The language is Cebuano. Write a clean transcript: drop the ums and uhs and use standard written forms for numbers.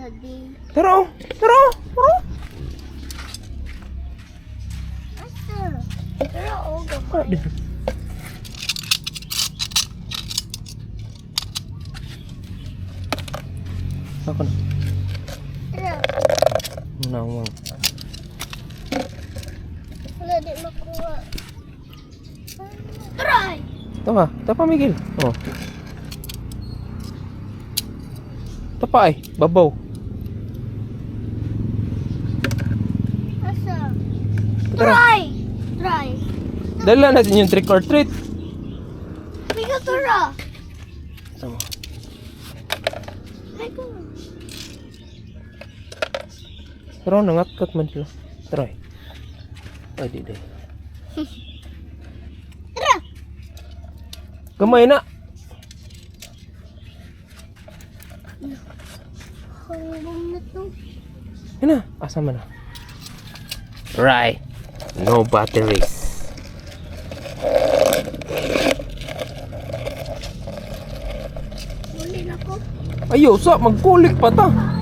Daddy. Tara oh. Tara oh. Tara oh. Asa? Pero oh, Ah, gamay. Ako na. Tara. Nawang. Wala di makuha. Try! Ito ka. Ito pa, Miguel. Oh. Ito pa ay. Babaw. Asa? Tara. Try! Try! Dala natin yung trick or treat. Mika, tara! Ito mo. Mika. Pero nangatkat man sila. Try. Ay, di, di. Tara! Gamay na. Hanggang na to. Yan na. Asa man na. Right. No batteries. Huli na ko. Ayaw sa, magkulik pa ta.